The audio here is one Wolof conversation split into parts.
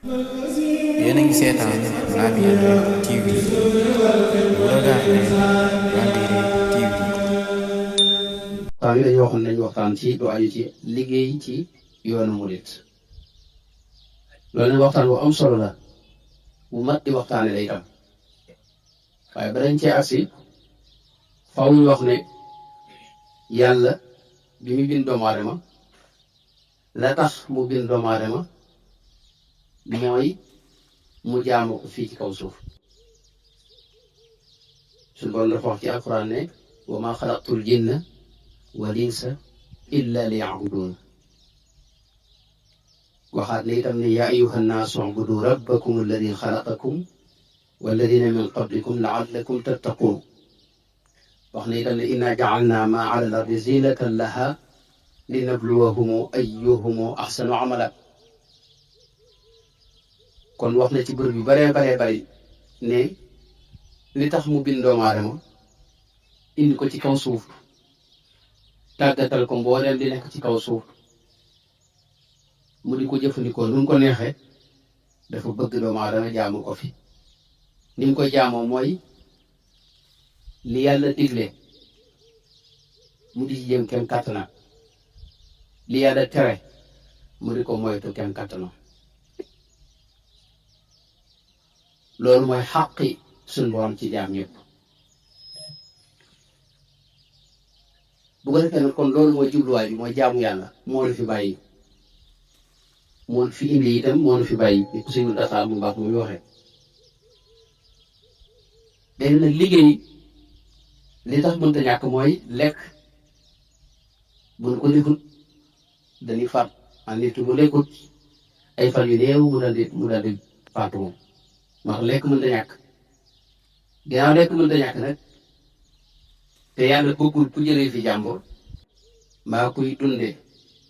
yéen a ngi seetaan Labyrinth TV bu Regardez Labyrinth TV. waxtaan wi dañoo waxoon nañ waxtaan ci lu aju ci liggéey ci yoonu murit loolu nag waxtaan bu am solo la bu mat di waxtaane lay tam waaye ba dañ cee agsi faw ñu wax ne yàlla bi mu bind doomu aadama la tax mu bind doomu aadama mooy mu jaamu ko fii ci kaw suuf suñu borom dafa wax ci alquran ne wa ma xalaqtul jinna wal insa illa liya'budun waxaat ne itam ne yaa ayyuha nnaasu u'budu rabbakum alladi xalaqakum walladina min qablikum la'allakum tattaqun wax ne itam ne inna ja'alna ma 'ala al-ardi zinatan laha linabluwahum ayyuhum ahsanu amala kon wax na ci bërëb yu baree bari ne li tax mu bind doomu aadama indi ko ci kaw suuf tàggatal ko mbooleem di nekk ci kaw suuf mu di ko jëfandikoo nu mu ko neexee dafa bëgg doomu aadama jaamu ko fi ni mu koy jaamoo mooy li yàlla digle mu di ci jëm kem kàttanam li yàlla tere mu di ko moytu kem kàttanam loolu mooy xàqi suñu borom ci jaam ñëpp bu ko defee nag kon loolu mooy jubluwaay bi mooy jaamu yàlla moo la fi bàyyi moo fi indi itam moo la fi bàyyi ni ko suñu daxaar mu baax muy waxee léegi nag liggéey li tax mënta ñàkk mooy lekk buñ ko lekkut dañuy faat en nit bu lekkut ay fan yu néew mu daal di faatu moom ndax lekk mënta ñàkk ginnaaw lekk mënta ñàkk nag te yàlla bëggul ku jëlee fi jàmbur mbaa kuy dundee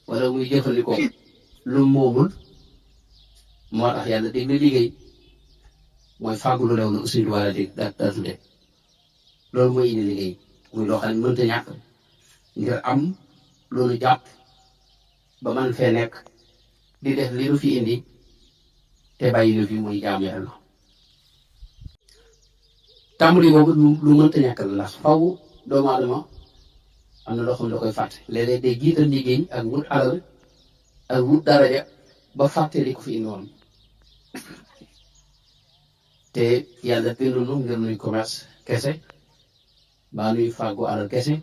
wala muy jëfandikoo lu moomul moo tax yàlla digle liggéey mooy fàggu lu lew na aussi war a dégg daa tudde loolu mooy indi liggéey muy loo xam ne mënta ñàkk ngir am loolu jàpp ba man fee nekk di def li nu fi indi te bàyyi nu fi muy jaam yàlla tàmbali boobu lu mënta ñàkk la ndax faw doomu aadama am na loo xam ne da koy fàtte léeg-léeg day jiital liggéey ak wut alal ak wut daraja ba fàtte li ko fi indoon te yàlla bindunu ngir nuy commerce kese mbaa nuy fàggu alal kese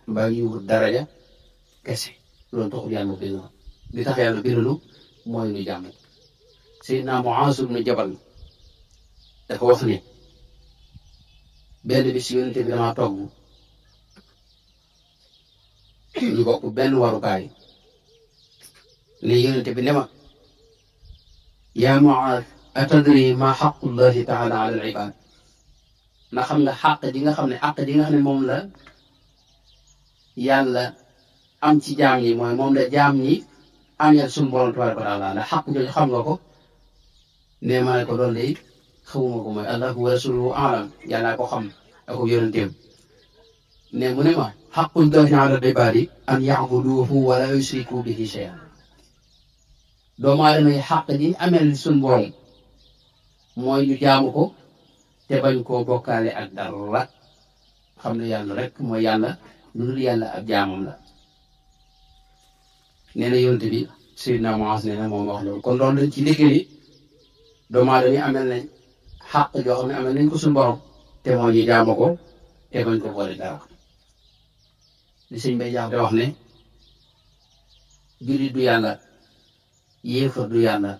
mbaa ñuy wut daraja kese loolu taxul yàlla bindunu li tax yàlla bindunu mooy nu jàmm Seydina Muaaz ibn Jabal dafa wax ni benn bis yonente bi damaa togg ñu bokk benn warukaay ne yonente bi ne ma yaa Muaaz atadri ma xaqullahi taala ala al ibad na xam nga xàq ji nga xam ne moom la yàlla am ci jaam ñi mooy moom la jaam ñi ameel suñu borom tabaraka wa taala ndax xàq jooju xam nga ko ne ma ne ko loolu de xawuma ko mooy allahu wa rasuluhu alam yàllaa ko xam ak yonenteem ne mu ne ma xaqullahi ala al ibadi an ya'buduhu wa la yushriku bihi shay'an doomu aadama yi xàq ji ameel suñu borom mooy ñu jaamu ko te bañ koo bokkaale ak dara xam ne yàlla rek mooy yàlla lu dul yàlla ab jaamam la nee na yonent bi Seydina Muaaz nee na moom wax loolu kon loolu lañ ci liggéey doomu aadama yi amel nañ xàq joo xam ne amel nañ ko suñu borom te mooy ñu jaamu ko te bañ ko boole dara li sëñ bay jaax te wax ne jullit du yàlla yéefar du yàlla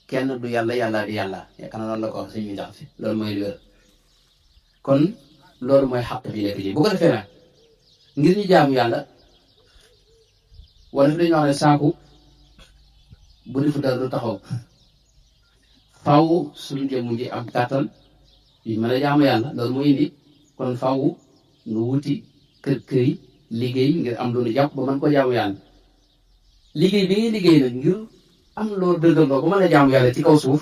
kenn du yàlla yàlla di yàlla yaakaar naa noonu la ko wax sëñ bi jax si loolu mooy lu wér kon loolu mooy xàq bi nekk ci bu ko defee nag ngir ñu jaamu yàlla wala fi dañu wax ne saaku bu defu dara du taxaw faw suñu jëmm ji am kàttan yu mën a jaamu yàlla loolu mooy indi kon faw nu wuti kër yi liggéey ngir am lu nu jàpp ba mën ko jaamu yàlla liggéey bi ngay liggéey nag ngir am loolu dëgg-dëgg ba mën a jaamu yàlla ci kaw suuf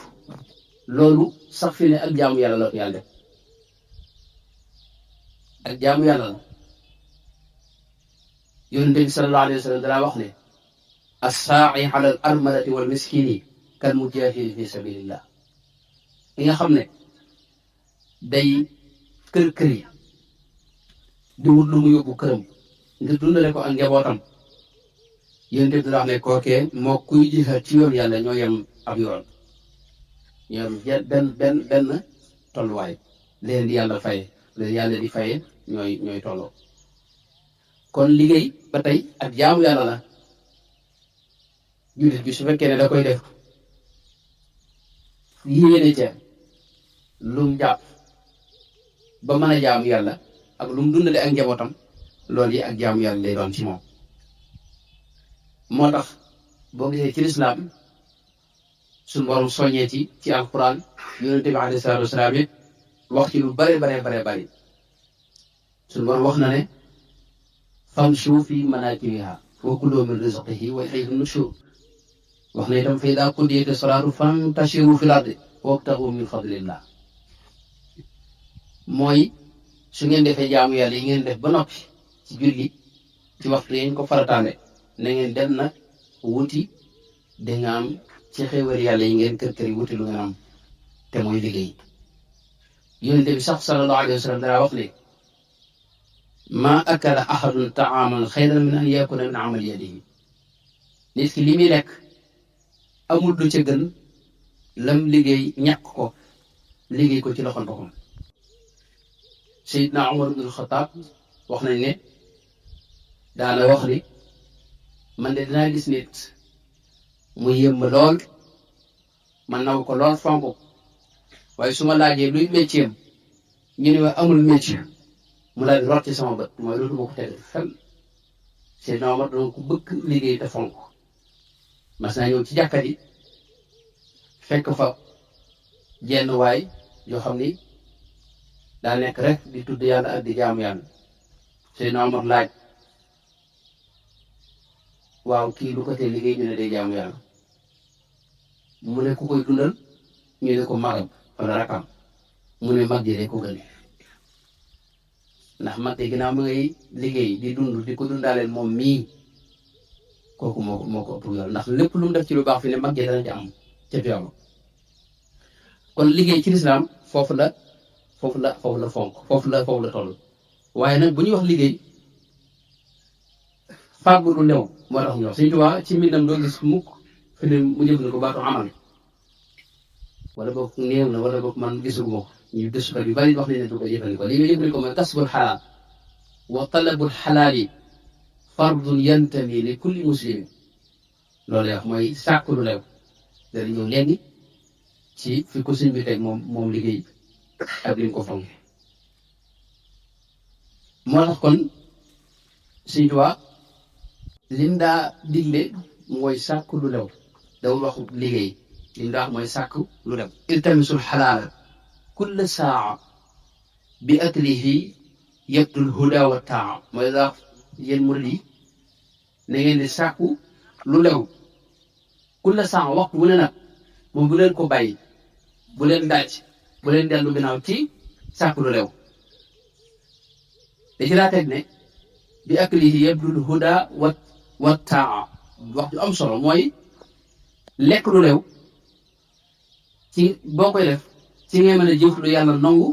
loolu sax fi ne ak jaamu yàlla la ko yàlla def ak jaamu yàlla la yonent bi sallallahu alayhi wa sallam danaa wax ne as-saa'i ala al armalati wal miskini kal mujahidi fi sabilillah ki nga xam ne day kër yi di wut lu mu yóbbu këram ngir dundale ko ak njabootam yéen tamit wax ne kookee moo kuy jihaad ci yoon yàlla ñoo yem ab yoon ñoo yem benn tolluwaay leen di yàlla faye leen yàlla di faye ñooy tolloo kon liggéey ba tey ak jaamu yàlla la jullit bi su fekkee ne da koy def yéene ca lum jàpp ba mën a jaamu yàlla ak lum dundale ak njabootam loolu yi ak jaamu yàlla lay doon ci moom moo tax boo gisee ci lislaam suñu borom soññee ci alquran yonente bi alayhi salaatu wasalaam it wax ci lu bare bari suñu borom wax na ne famshu fi manakibiha wa kulu min rizqihi wa ilayhi nushur wax na itam fa idaa qudiyati salaatu fantashiru fil ardi wabtagu min fadlillah mooy su ngeen defee jaamu yàlla yi ngeen def ba noppi ci julli ci waxtu yi ko farataale na ngeen dem nag wuti danga am ci xéewal yàlla yi ngeen kër yi wuti lu ngeen am te mooy liggéey yonente bi sax sallallahu alayhi wa sallam dara wax ne ma akala ahadun taaman xayran min an yakuna min amal yadihi nit ki li muy lekk amul lu ca gën lam liggéey ñàkk ko liggéey ko ci loxol boppam Seydina Umar ibn Xataab wax nañ ne daana wax ni man de dinaa gis nit mu yëmb lool man naw ko lool fonk waaye su ma laajee luy métier ñu ne ma amul métier mu daal di rot ci sama bët mooy loolu moo ko teg fenn Seydina Omar doon ko bëgg liggéey te fonk mas naa ñëw ci jàkka ji fekk fa jenn waay yoo xam ni daa nekk rek di tudd yàlla ak di jaamu yàlla Seydina Omar laaj waaw kii lu ko tee liggéey ñu ne day jaamu yàlla mu ne ku koy dundal ñu ne ko magam wala rakam mu ne mag ji de ko gën ndax mag de ginnaaw ma ngay liggéey di dund di ko dundaaleel moom mii kooku moo ko ëpp yoon ndax lépp lu mu def ci lu baax fi ne mag ji dana ci am ca tuyaaba kon liggéey ci lislaam foofu la fonk foofu la toll waaye nag bu ñuy wax liggéey fàggu lu lew moo tax ñu wax Sëñ Tuubaa ci mbindam doo gis mukk fi ne mu jëfandikoo baatu amal wala boog néew na wala boog man gisuguma ko ñu gëstukat yu bari wax nañ ne du ko jëfandikoo li muy jëfandikoo mooy kasbul xalaal wa talabul xalaali fardun yantami li kulli muslimin loolu wax mooy sàkku lu lew dana ñëw léegi ci fi ko sëñ bi teg moom liggéey ak li mu ko fonk moo tax kon Sëñ Tuubaa lim daa digle mooy sàkku lu lew dawul wax liggéey lim daa wax mooy sàkku lu lew iltamisul xalaala kulla saa bi aklihi yabdul huda wa taa mooy daa yéen murid yi na ngeen di sàkku lu lew kulla saa waxtu bu ne nag moom bu leen ko bàyyi bu leen daaj bu leen dellu ginnaaw ci sàkku lu lew da ci daa teg ne bi aklihi yabdul huda wa taa wax ju am solo mooy lekk lu lew ci boo koy def ci ngay mën a jëf lu yàlla nangu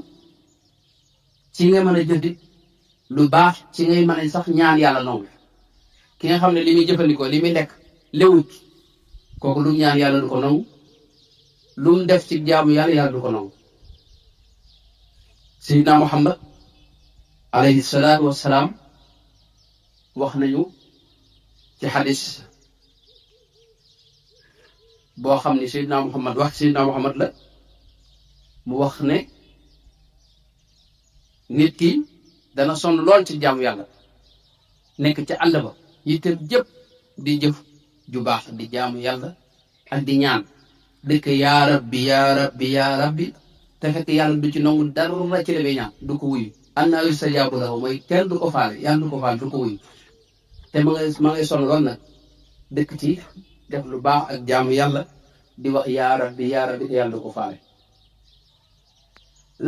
ci ngay mën a jëf lu baax ci ngay mën a sax ñaan yàlla nangu ki nga xam ne li muy jëfandikoo li muy lekk lewut kooku lu mu ñaan yàlla du ko nangu lu mu def ci jaamu yàlla du ko nangu Seydina Muhammad alayhi salaatu wassalaam wax nañu ci xadis boo xam ne Seydina Muhammad la mu wax ne nit ki dana sonn lool ci jaamu yàlla nekk ca àll ba yitteem jëpp di jëf ju baax di jaamu yàlla ak di ñaan dëkk yaa rabbi yaa rabbi yaa rabbi te fekk yàlla du ci nangu dara ci la bay ñaan du ko wuyu annaa yustajaabu lahu mooy kenn du ko faale yàlla du ko faale du ko wuyu te ma ngay sonn lool nag dëkk ci def lu baax ak jaamu yàlla di wax yaa rabbi te yàlla du ko faale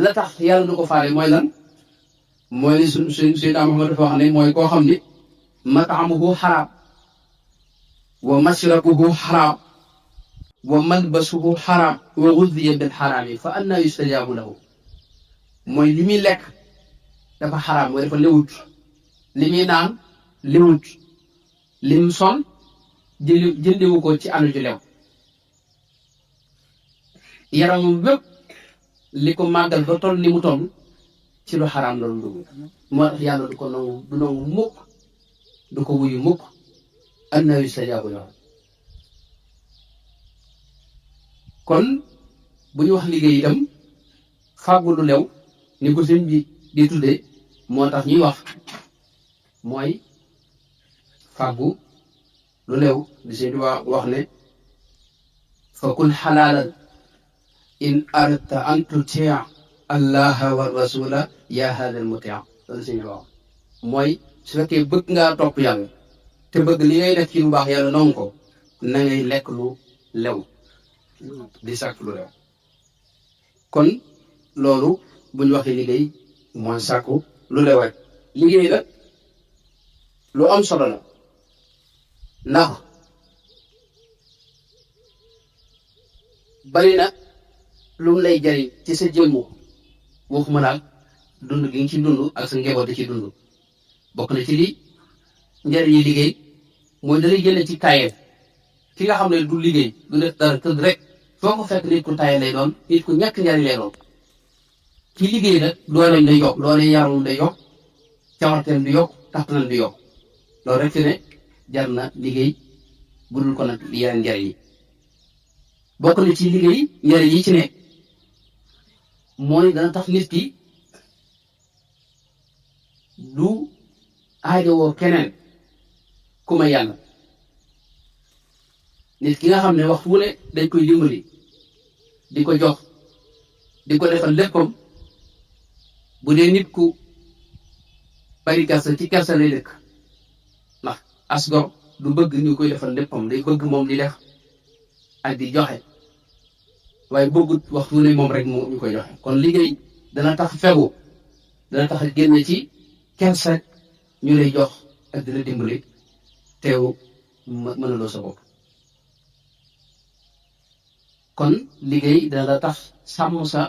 la tax yàlla du ko faale mooy lan mooy ni Seydina Muhammad dafa wax ne mooy koo xam ni mat'amuhu xaraam wa mashrabuhu xaraam wa malbasuhu xaraam wa gudiya bil xaraami fa anna yustajaabu lahu mooy li muy lekk dafa xaraam mooy dafa lewut li muy naan lewut lim sol jëndewu ko ci anu ju lew yaramam bépp li ko màggal ba toll ni mu toll ci lu xaraam la lu dugg moo tax yàlla du ko nangu mukk du ko wuyu mukk anna yustajaabu lahu kon bu ñu wax liggéey itam fàggu lu lew ni ko sëñ bi di tuddee moo tax ñuy wax mooy fàggu lu lew di sëñ bi wax ne fa kun xalaalan in aradta an tutia allaha wa rasula ya hada al mutia loolu sëñ bi wax mooy su fekkee bëgg ngaa topp yàlla te bëgg li ngay def ci lu baax yàlla noonu ko na ngay lekk lu lew di sàkk lu lew kon loolu bu ñu waxee liggéey mooy sàkku lu lew rek liggéey la lu am solo la ndax bari na lu mu lay jariñ ci sa jëmmu waxuma laal dund gi nga ci dund ak sa njaboot di ci dund bokk na ci li njariñi liggéey mooy da lay jëlee ci tayel ki nga xam ne du liggéey du def dara tëdd rek foo ko fekk nit ku tayel lay doon nit ku ñàkk njariñ lay doon ci liggéey nag dooleem day yokk dooleem yaramam day yokk cawarteem di yokk kattanam di yokk loolu rek fi ne jar na liggéey bu dul ko nag yeneen njariñ yi bokk na ci liggéey njariñ yi ci ne mooy dana tax nit ki du aajowoo keneen ku ma yàlla nit ki nga xam ne waxtu wu ne dañ koy dimbali di ko jox di ko defal léppam bu dee nit ku bari kersa ci kersa lay dëkk ndax asgor du bëgg ñu koy defal léppam day bëgg moom di def ak di joxe waaye bëggut waxtu wu ne moom rek mu ñu koy joxe kon liggéey dana tax fegu dana tax génn ci kersa ñu lay jox ak dina dimbali teewu mënaloo sa bopp kon liggéey dana la tax sàmm sa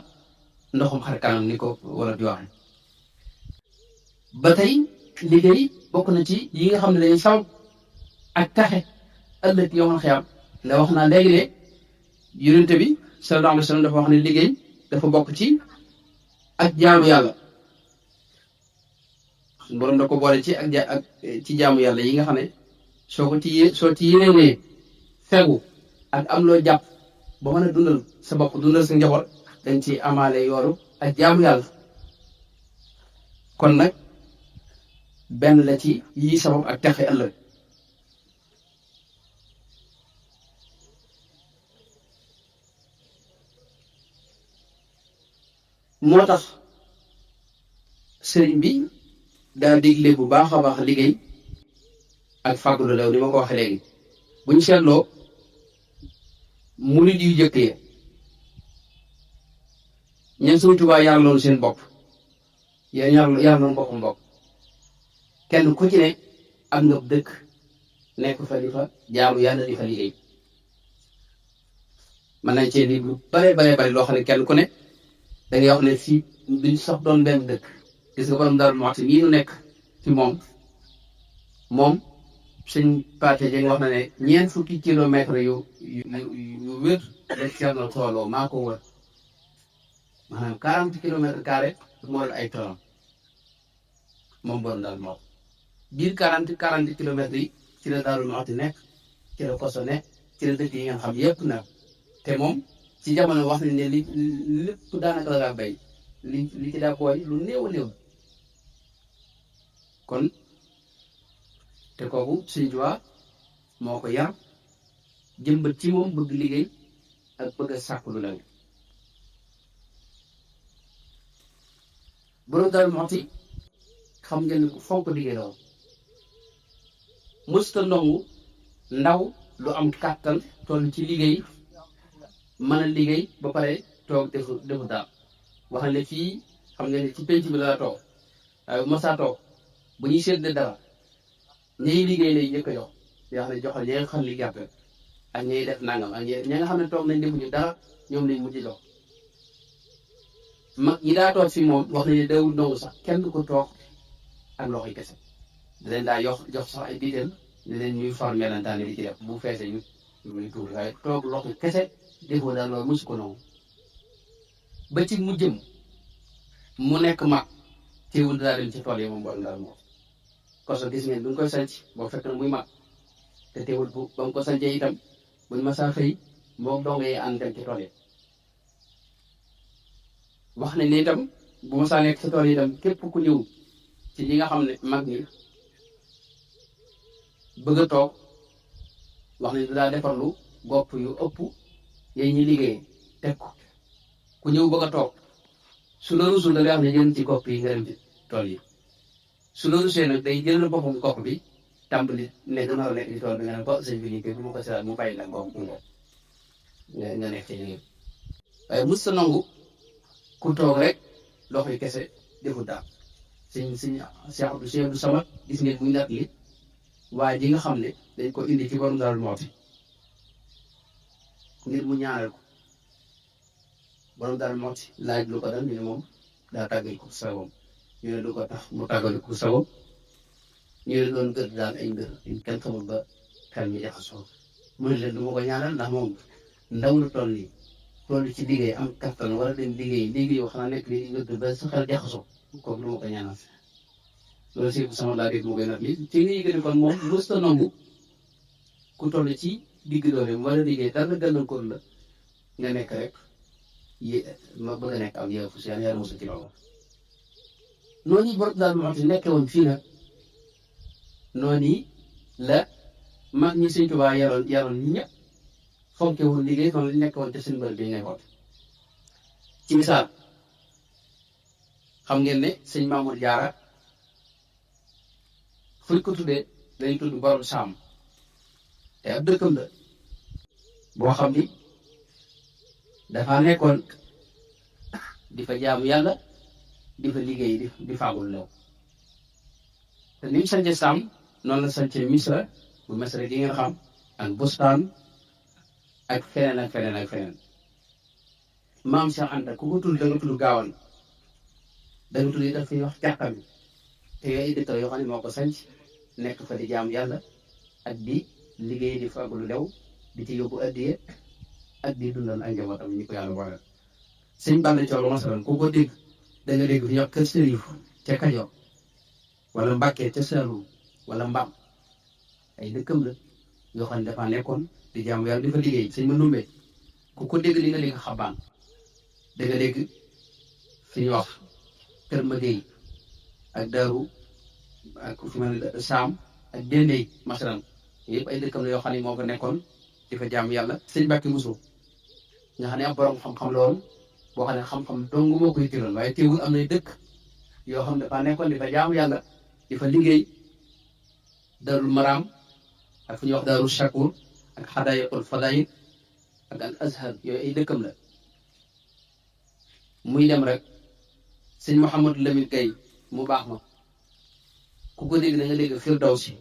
ndoxum xar kanam ni ko wala di waxe ba tey liggéey bokk na ci yi nga xam ne dañuy sabab ak taxe ëllëg yowmal xiyaam ndax wax naa léegi ne yonent bi sallallahu alayhi wa sallam dafa wax ne liggéey dafa bokk ci ak jaamu yàlla borom da ko boole ci ak ci jaamu yàlla yi nga xam ne soo ci yéenee fegu ak am loo jàpp ba mën a dundal sa bopp dundal sa njaboot dañ ci amaale yooru ak jaamu yàlla kon nag benn la ci yii sabab ak texe ëllëg moo tax sëriñ bi daa digle bu baax a baax liggéey ak fàggu lu lew ni ma ko waxee léegi bu ñu seetloo murid yu jëkk yi ñeen Sëriñ Tuubaa yaraloon seen bopp yéen yaraloon boppam bopp kenn ku ci ne am nga dëkk nekk fa di fa jaamu yàlla di fa liggéey mën nañ cee li lu bare loo xam ne kenn ku ne da ngay wax ne fii duñ sax doon benn dëkk gis nga borom Daaru Muxti nii nu nekk ci moom suñ parti ji nga wax na ne ñeent fukki kilomètres yu wér rek Cerno tooloo maa ko wër maanaam 40 kilomètres carré moo la ay toolam moom borom Daaru Muxti biir 40 kilomètres yi ci la Daaru Muxti nekk ci la Koso nekk ci la dëkk yi nga xam yëpp nag te moom ci jamono wax nañ ne li lépp daanaka la daa béy li ci daa booy lu néew a néew kon te kooku Sëriñ Tuubaa moo ko yar jëmbat ci moom bëgg liggéey ak bëgg a sàkku lu lew borom Daaru Muxti xam ngeen ne ku fonk liggéey la woon mësta ndongu ndaw lu am kàttan toll ci liggéey mën a liggéey ba pare toog defu daal wax ne fii xam nga ne ci penc bi la toog waaye bu masaa toog bu ñuy seetlee dara ñiy liggéey lay njëkk a jox yoo xam ne joxal ñi nga xam li gàppe ak ñay def nangam ak ña nga xam ne toog nañ defuñu dara ñoom lañ mujj jox mag ñi daa toog fi moom wax nañu dawul nangu sax kenn ko toog ak loxoy kese da leen daa jox sax ay biitel ne leen ñuy for melantaan di ci def bu feesee ñu tuur waaye toog loxo kese defoo daal loolu mosu ko nangu ba ci mu jëm mu nekk mag teewul daa dem ci tool yi moom borom daal moom koso gis ngeen bu ñu koy sanc boo fekk na muy mag te teewul ba mu ko sancee itam buñ ma saa xëy moom dong ngay ànd dem ci tool yi wax nañ ne itam bu ma saa nekk ci tool yi itam képp ku ñëw ci ñi nga xam ne mag ñi bëgg a toog wax nañ daa defarlu gopp yu ëpp yéen ñi liggéey teg ko ku ñëw bëgg a toog su la rusul da ngay wax ne jël ci gopp yi nga dem ci tool yi su la rusee nag day jël na boppam gopp bi tàmbali ne dama war a nekk ci tool bi nga ne ko sëñ bi nii kii bu ma ko seetal mu bàyyi la ngoom nga nekk ci liggéey waaye mos sa nangu ku toog rek loxo yi kese defut daal sëñ Cheikh Abdou Samad gis ngeen muy natt li waaye ji nga xam ne dañ ko indi ci borom Daaru Muxti ngir mu ñaanal ko borom Daaru Muxti laaj lu ko dal ñu ne moom daa tàggal ko sagom ñu ne du ko tax mu tàggal ko sagom ñu ne doon gër daal ay mbir kenn xamul ba xel mi jaxasoo mu ne leen du ma ko ñaanal ndax moom ndaw lu toll nii toll ci liggéey am kattan wala dem liggéey yoo xam ne nekk li nga ba sa xel jaxasoo kooku du ma ko ñaanal loolu si sama laa dégg mu koy nat li ci nga yëg ne kon moom mosut a nangu ku toll ci digg doole wala liggéey dara gàllankoor la nga nekk rek ma bëgg a nekk am yow fu si yàlla mosul ci loolu noonu borom daal moo xam nekkee woon fii nag noonu la mag ñi Sëñ Tuubaa yaroon ñëpp fonke woon liggéey fan la nekk woon te seen bër bi ñu nekkoon ci misaal xam ngeen ne sëñ Mamour Diarra fuñ ko tuddee dañuy tudd borom saam te ab dëkkam la boo xam ni dafa nekkoon di fa jaamu yàlla di fa liggéey di faagul lew te ni mu sance saam noonu la sance Misra bu Misra gi ngeen xam ak Bustaan ak feneen ak feneen ak feneen maam Cheikh Anta ku ko tudd da nga tudd Gaawan da nga tudd daf fi wax càqam te yooyu ay dëkk yoo xam ne moo ko sanc nekk fa di jaamu yàlla ak di liggéey di faagul lew di ci yóbbu addiye ak di dundal ak njabootam ñi ko yàlla boole sëñ Balla Coolo masalan ku ko dégg da nga dégg fi ñuy wax kër Sërif ca Kajoor wala Mbàkke ca Saalum wala Mbam ay dëkkam la yoo xam ne dafa nekkoon di jaamu yàlla di fa liggéey sëñ ma numbe ku ko dégg li nga dégg xabaan da nga dégg fi ñuy wax kër Magéey ak Daaru ak fi mel ne Saam ak Dendey masalan yëpp ay dëkkam la yoo xam ne moo fa nekkoon di fa jaamu yàlla sëñ Mbàkke Buso nga xam ne ab borom xam-xam la woon boo xam ne xam-xam dong moo koy tëral waaye teewul am nay dëkk yoo xam ne dafa nekkoon di fa jaamu yàlla di fa liggéey Daarul Maraam ak fu ñuy wax Daaru Shakur ak Xadaayaqul Fadaayil ak al Azhar yooyu ay dëkkam la muy dem rek sëñ Mouhamadou Lamine Gaye mu baax ma ku ko dégg da nga dégg Firdawsi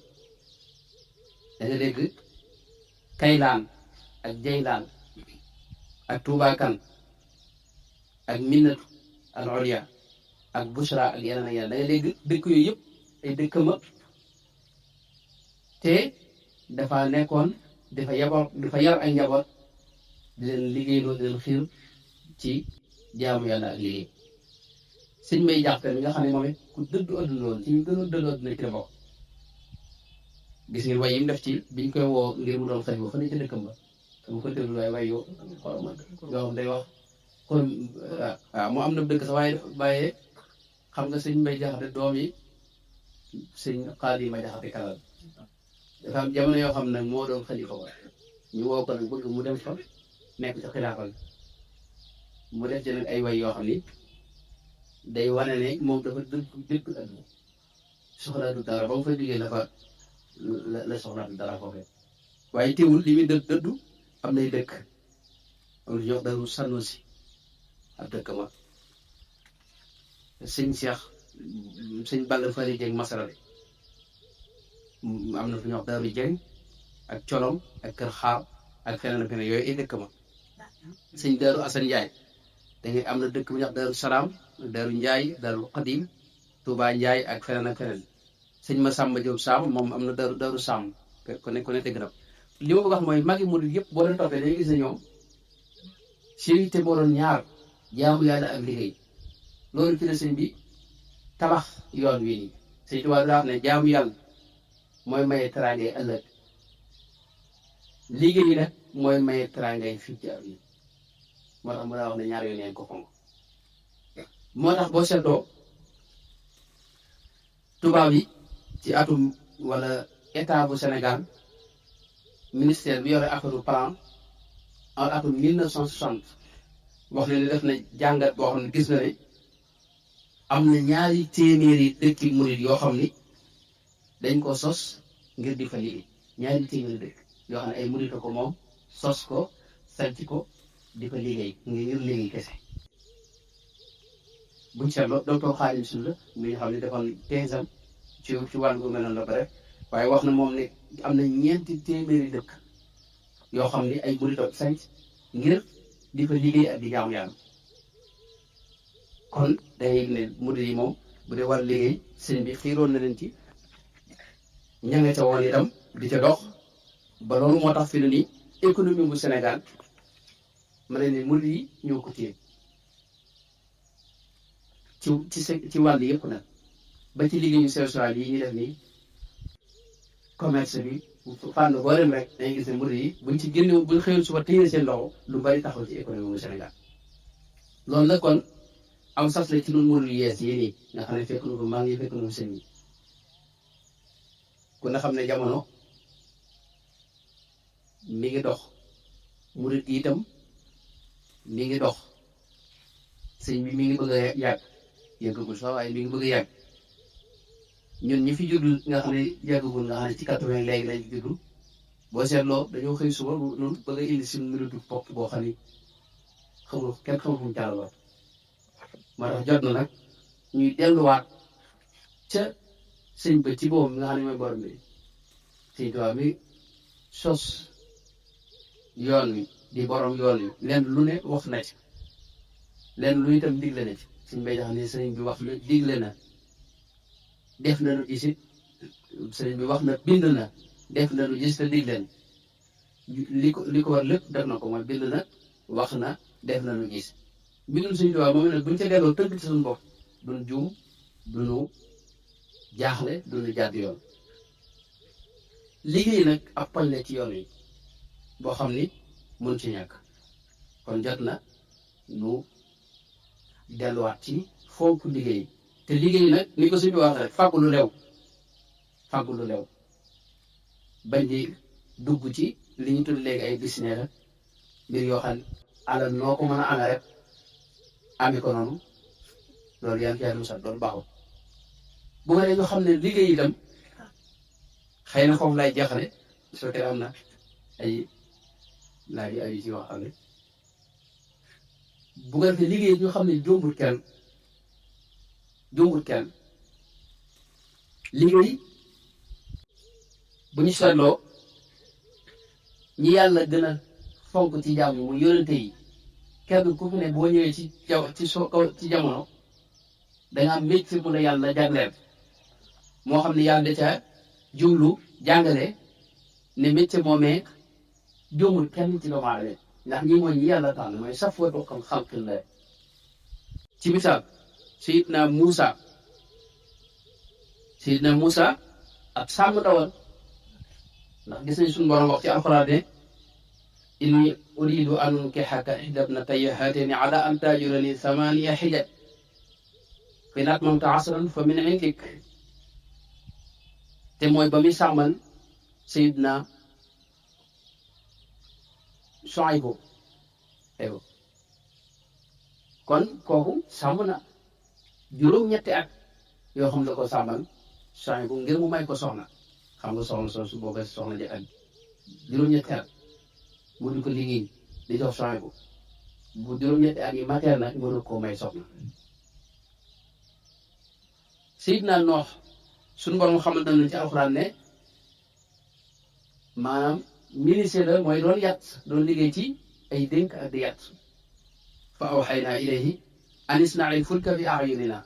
da nga dégg Kaylaan ak Jaylaan ak Tuubaakan ak Minnatu al Ulya ak Bushra ak yeneen ak yeneen da nga dégg dëkk yooyu yëpp ay dëkkama te dafa nekkoon dafa yar ay njaboot di leen liggéeyloo di leen xiir ci jaamu yàlla ak liggéey sëñ Mbay Jaxate mi nga xam ne moom it ku dëddu adduna woon ci ñu gën a dëddu adduna ci la bokk gis ngeen way yi mu def ci biñ koy woo ngir mu doon xëy ba fa ne ci dëkkam ba te bu ko déglu way yoo xam day wax kon waaw mu am na dëkk sax waaye xam nga sëñ Mbay Jaxate doom yi sëñ Xaadima Jaxate Kalal dafa am jamono yoo xam ne moo doon xalifa ba ñu woo ko nag bëgg mu dem fa nekk ci xilaafa mu def ci nag ay way yoo xam ni day wane ne moom dafa dëgg adduna soxlaatu dara ba mu fay jógee la soxlaatu dara foofee waaye teewul li muy dëddu am nay dëkk am na ñoo daru Sanusi ab dëkk ma sëñ Balla Fari Jeng Masarale am na fu ñuy wax Daaru Jeng ak Colom ak Kër Xaar ak feneen ak feneen yooyu ay dëkk ma sëñ Daaru Asan Njaay da ngay am na dëkk bu ñuy wax Daaru Salaam Daaru Njaay Daaru Xadim Touba Njaay ak feneen ak feneen sëñ Masamba Diop Sam moom am na Daaru Sam ku ne dégg na li ma bëgg wax mooy magi murid yëpp boo leen toppee dañuy gis ne ñoom seen yitte moo doon ñaar jaamu yàlla ak liggéey loolu ci la sëñ bi tabax yoon wi nii sëñ Tuubaa daa wax ne jaamu yàlla mooy maye teraangay ëllëg liggéey nag mooy maye teraangay fii ci àdduna moo tax mu daa wax ne ñaar yooyu neen ko fonk moo tax boo seetloo tubaab yi ci atum wala état bu Sénégal ministère bi yore affaire plan en atum 1960 wax ne def na jàngat boo xam ne gis na ne am na ñaari téeméeri dëkki murid yoo xam ni dañ ko sos ngir di fa liggéey ñaari téeméeri dëkk yoo xam ne ay murid ko moom sos ko sanc ko di fa liggéey ngir liggéey kese buñ seetloo docteur Xaadim Sylla mi nga xam ne defoon 15 ans ci wàllu bu mel noonu la bare waaye wax na moom ne am na ñeenti téeméeri dëkk yoo xam ni ay murid ko sanc ngir di fa liggéey ak di jaamu yàlla kon day ne murid yi moom bu dee war liggéey sëñ bi xiiroon na leen ci ña nga ca woon itam di ca dox ba loolu moo tax fi ne nii économie bu Sénégal ma ne ni murid yi ñoo ko téye ci wàll yëpp nag ba ci liggéeyu social yi ñu def nii commerce bi fànn boo dem rek dañuy gis ne murid yi buñ ci génne buñ xëyoon suba téye seen loxo lu bari taxaw ci économie bu Sénégal loolu nag kon am sas la ci ñun murid yu yees yi nii nga xam ne fekk na ko maa ngi fekk na ko sëñ bi ku ne xam ne jamono mi ngi dox murid yi itam mi ngi dox sëñ bi mi ngi bëgg a yàgg yàggagul sax waaye mi ngi bëgg a yàgg ñun ñi fi juddul nga xam ne yàggagul nga xam ne ci 80 léegi lañ juddul boo seetloo dañoo xëy suba noonu bëgg a indi suñu mbirutu bopp boo xam ni xamul kenn xamul fu mu jàllale moo tax jot na nag ñuy delluwaat ca sëñ ba ci boobu nga xam ne mooy borom bi sëñ Tuubaa mi sos yoon wi di borom yoon wi lenn lu ne wax na ci lenn lu itam digle na ci suñ bay tax ne sëriñ bi wax na digle na def na lu gisit sëriñ bi wax na bind na def na lu gis te digle na li ko war lépp def na ko mooy bind na wax na def na lu gis bindul sëñ Tuubaa moom nag buñ ca delloo tënk ci suñu bopp duñ juum duñu jaaxle duñu jàdd yoon liggéey nag ab poñ la ci yoon wi boo xam ni mun ci ñàkk kon jot na nu delluwaat ci fonk liggéey te liggéey nag ni ko sëñ bi wax rek fàggu lu lew bañ di dugg ci li ñu tudd léegi ay business la mbir yoo xam alal noo ko mën a amee rek ami ko noonu loolu yaa ngi ci musal loolu baaxul bu ko defee ñu xam ne liggéey itam xëy na foofu lay jeexale su fekkee am na ay laaj yu ay ci yoo xam ne bu ko defee liggéey ñu xam ne jombul kenn liggéey bu ñu seetloo ñi yàlla gën a fonk ci jàmm mu yonente yi kenn ku fi ne boo ñëwee ci jamono danga am métier bu la yàlla jagleel moo xam ne yàlla da ca jublu jàngale ne métier moomee jombul kenn ci doomu aadama ndax ñi mooy ñi yàlla tànn mooy safwatu xalqillah ci misaal Seydina Moussa ab sàmm dawal ndax gis nañ suñu borom wax ci alxuraan ne inni uridu an unkihaka ihda ibnatayya haatayni ala an taajurani thamaniya hijaj fa in atmamta asran fa min indik te mooy ba muy sàmmal Seydina Shuaybu kon kooku sàmm na juróom-ñetti at yoo xam ne ko sàmmal Shuaybu ngir mu may ko soxna xam nga soxna soosu boobu soxna ji ak juróom-ñetti at mu di ko liggéey di jox Shuaybu bu juróom-ñetti at yi mateel nag mënu koo may soxna Seydina Noox suñu borom xamal nañu ci alxuraan ne maanaam ministre la mooy doon yat doon liggéey ci ay dénk ak di yat fa awxaynaa ilayhi an isna'il fulka bi a'yunina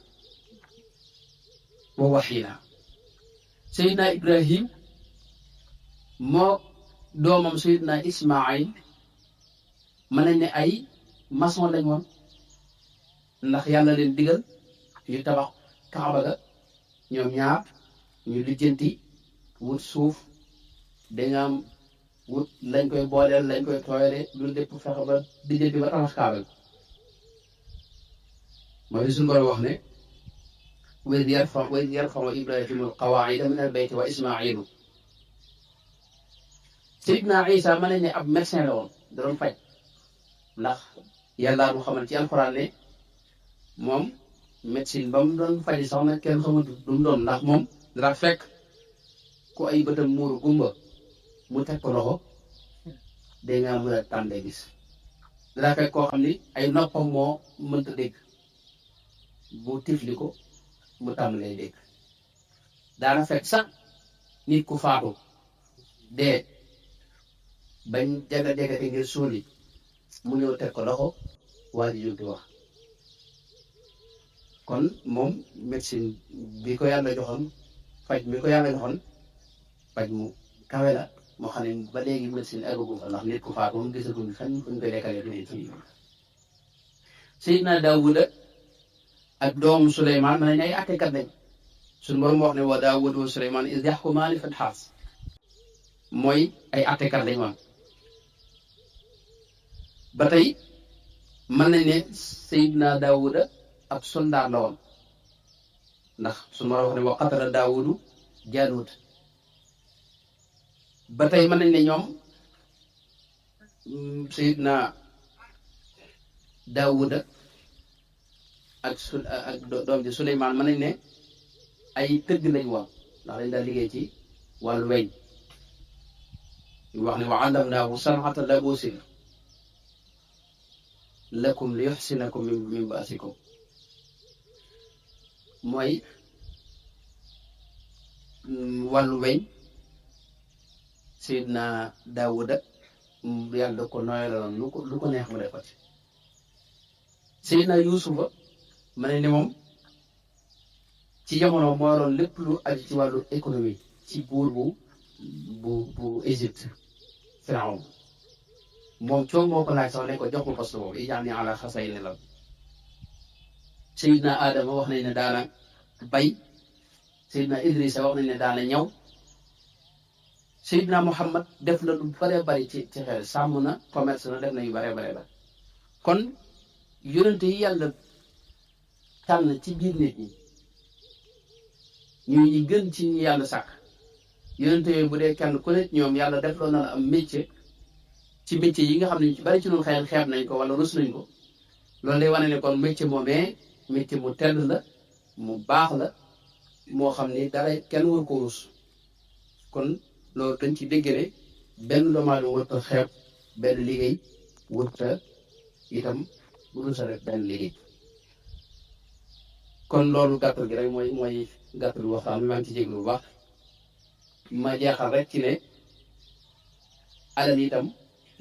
wa waxyina Seydina Ibrahim moo doomam Seydina Ismaayil mën nañ ne ay maçon lañ woon ndax yàlla leen digal ñu tabax Kaaba ga ñoom ñaar ñu lijjanti wut suuf danga am wut lañ koy booleel lañ koy tooyale lu lépp fexe ba lijjanti ba tabax Kaaba ga mooy li suñu borom wax ne wa id yarfau Ibrahimu alqawaida min albayti wa Ismailu Seydina Isa mën nañ ne ab médecin la woon da doon faj ndax yàlla mu xamal ci alxuraan ne moom médecine ba mu doon faji sax nag kenn xamul du mu doon ndax moom dara fekk ku ay bëtam muuru gumba mu teg ko loxo day nga mën a tàmbee gis dara fekk koo xam ni ay noppam moo mënta dégg bu tifli ko mu tàmbalee dégg daana fekk sax nit ku faatu dee bañ jaga-jagate ngir suuli mu ñëw teg ko loxo waa ji jóg di wax kon moom médecine bi ko yàlla joxoon faj mi ko yàlla joxoon faj mu kawe la moo xam ne ba léegi médecine eggagu fa ndax nit ku faatu moom gisaguñ fan fuñ koy dekkalee du ci Seydina Daawuda ak doomu Suleymaan mën nañ ay àttekat lañ suñu borom wax ne wa Daawuda wa Suleymaan iz yaxkumaani fil harth mooy ay àttekat lañ woon ba tey mën nañ ne Seydina Daawuda ab soldat la woon ndax suñu borom wax ne wa qatala Daawudu Jaaluut ba tey mën nañ ne ñoom Seydina Daawuda ak doom ji Suleymaan mën nañ ne ay tëgg lañ woon ndax dañ daal liggéey ci wàllu weñ ñu wax ne wa allamnaahu san'ata labuusin lakum li yuxsinakum min ba'sikum mooy wàllu weñ Seydina Daawuda yàlla da ko nooyaloon lu ko neex mu def ko ci Seydina Yuusufa ma ne moom ci jamono moo doon lépp lu aju ci wàllu économie ci buur bu Égypte Firawn moom coow moo ko laaj sax ne ko jox ma poste boobu ij'alni ala xasayni l-ard Seydina Adama wax nañ ne daana bay Seydina Idrissa wax nañ ne daana ñaw Seydina Muhammad def na lu bare bari ci xel sàmm na commerce na def na yu bare bare ba kon yonente yi yàlla tànn ci biir nit ñi ñi gën ci ñi yàlla sàkk yonente yooyu bu dee kenn ku nekk ñoom yàlla def loo na la am métier ci métier yi nga xam ne ci bari ci noonu xeeb nañ ko wala rus nañ ko loolu lay wane ne kon métier moomee métier mu tedd la mu baax la moo xam ni dara kenn war ko rus kon loolu dañ ci dégg ne benn doomu aadama warut a xeeb benn liggéey warut a itam rus a def benn liggéey kon loolu gàttal gi rek mooy gàttal waxtaan bi maa ngi ci jéglu bu baax ma jeexal rek ci ne alal itam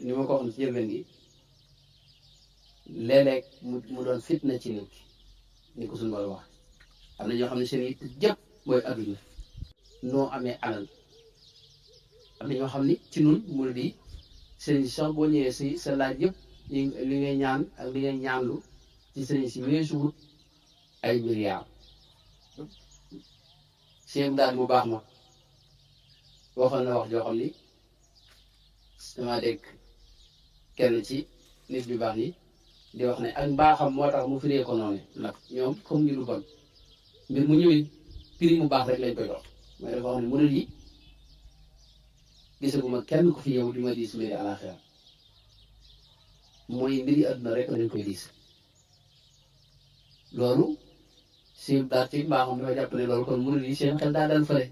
ni ma ko waxoon ci jëlbeen gi léeg-léeg mu doon fitna ci nit ni ko suñu borom wax am na ñoo xam ne seen it jëpp mooy adduna noo amee alal am na ñoo xam ni ci nun mu di sëriñ si sax boo ñëwee si sa laaj yëpp li ngay ñaan ak li ngay ñaanlu ci sëriñ si weesu wut ay milliards seen daal bu baax ma waxoon na wax joo xam ni dama dégg kenn ci nit ñu baax ni di wax ne ak mbaaxam moo tax mu firee ko noonu ndax ñoom comme ñu lu bon mbir mu ñëwee prix mu baax rek lañ koy dox mooy dafa wax ne mënul yi gisaguma kenn ku fi yow di ma diis mbiri àlaxira mooy mbiri àdduna rek lañ koy diis loolu si daal ci mbaaxam dafa jàpp ne loolu kon mënul yi seen xel daa dal fële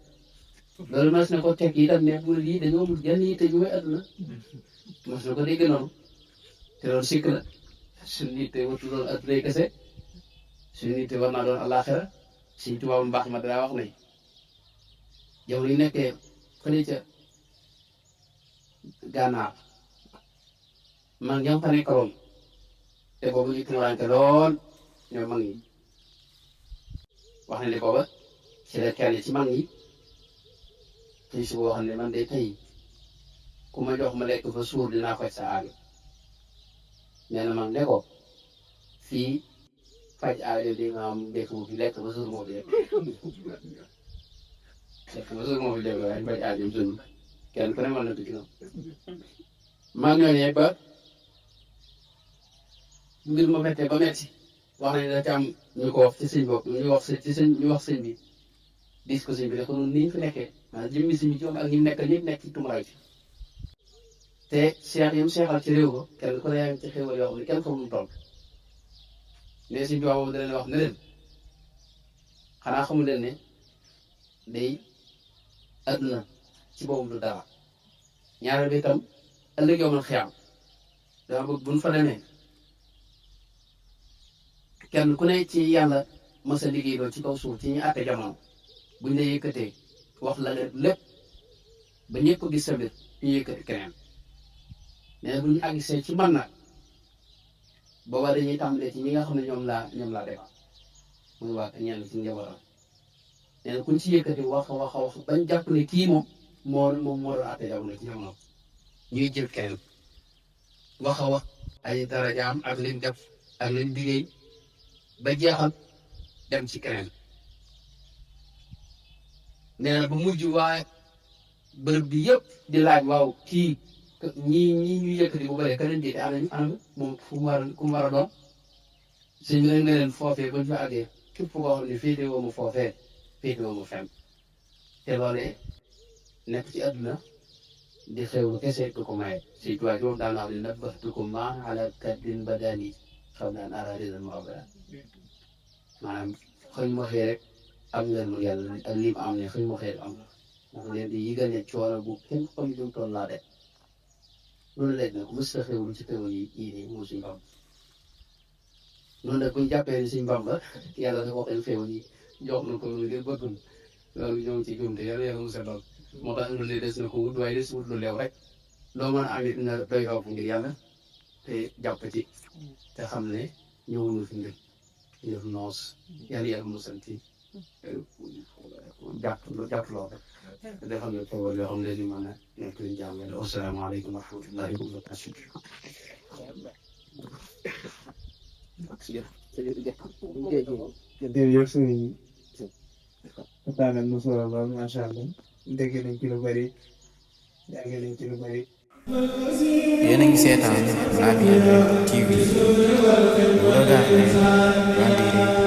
loolu mas na ko teg itam ne mënul yi dañoo mul jenn yi te ñu may àdduna mas na ko dégg noonu te loolu sikk la suñu yitte watu doon addunay kese suñu yitte war naa doon àlaxira Sëñ Tuubaa mbaax ma daa wax ne yow li nekkee fële ca gànnaar mag ñoom fa nekkaloon te boobu ñu tumuraanke lool ñoom mag ñi wax na ne booba ci la kenn ci mag ñi tey si boo xam ne man de tey ku ma jox ma lekk fa suur dinaa faj sa aajo nee na man ne ko fii faj aajo di nga am dëkk bu fi lekk ba suur moo fi lekk ba suur moo fi lekk waaye faj aajo suur kenn ku ne mën na tukki noonu maa ngi ñëwee ba mbir ma méttee ba métti wax nañ da ci am ñu ko wax ci sëñ bopp ñu wax sëñ bi dis ko sëñ bi ne ko noonu ni ñu fi nekkee maanaam jëmmi sëñ bi ci ak ñi mu nekk ñëpp nekk ci tumuraay fi te seex yi mu seexal ci réew ko kenn ku ne yaa ngi ci xéwal yoo xam ne kenn xamul mu toll mais sëñ bi boobu da leen wax ne leen xanaa xamul leen ne day àdduna ci boobu du dara ñaareel bi itam ëllëg yow man xiyaam dama bëgg buñ fa demee kenn ku ne ci yàlla mës a liggéey loolu ci kaw suuf ci ñu àtte jamono buñ la yëkkatee wax la lépp ba ñëpp gis sa mbir ñu yëkkati keneen mais bu ñu àggsee ci man nag booba dañuy tàmbalee ci ñi nga xam ne ñoom laa defar muy waa ñenn ci njabootam nee na kuñ ci yëkkati wax bañ jàpp ne kii moom moo doon àtte jamono ci jamono ñuy jël keneen wax ay darajaam ak liñ def ak liñ liggéey ba jeexal dem ci keneen nee na ba mujj waaye bërëb bi yëpp di laaj waaw kii ñii ñu yëkkati bu bëree keneen jiite ana moom ku mu war a doon suñ ne leen foofee ba ñu fa àggee képp koo xam ne féete woo mu foofee féete woo mu fenn te loolee nekk ci àdduna di xewlu kese du ko maye si tuwaay moom daan naa wax ne nabbahtukum maa ala kaddin badani xam naan aradisan mu abada maanaam xëy ma xëy rek am ngeen mu yàlla ak lim am ne xëy ma xëy am ndax leen di yëgal ne coono bu kenn xam jum toll laa def loolu léegi nag mos a xewlu ci xewlu yi nii moo suñ bam noonu nag buñ jàppee ni suñ bam la yàlla dafa wax xewlu yi jox na ko ngir bëggul loolu ñoo ngi ci jumte yàlla musa lool moo tax lu ne des na ko wut waaye des wut lu leew rek loo mën a amit na doy xaw ngir yàlla te jàpp ci te xam ne ñëwuñu fi ngir def noos yàlla musal ci jàpp lool rek te day xam ne toogal yoo xam ne dañu mën a nekk luñ jàmm yàlla asalaamaaleykum wa rahmatullahi wa barakatuh jërëjëf sëriñ waxtaan na solo lool macha allah dégg nañ ci lu bëri jàng nañ ci lu bëri. yéen a ngi seetaan Laamyane TV bu Dakar ne Gambie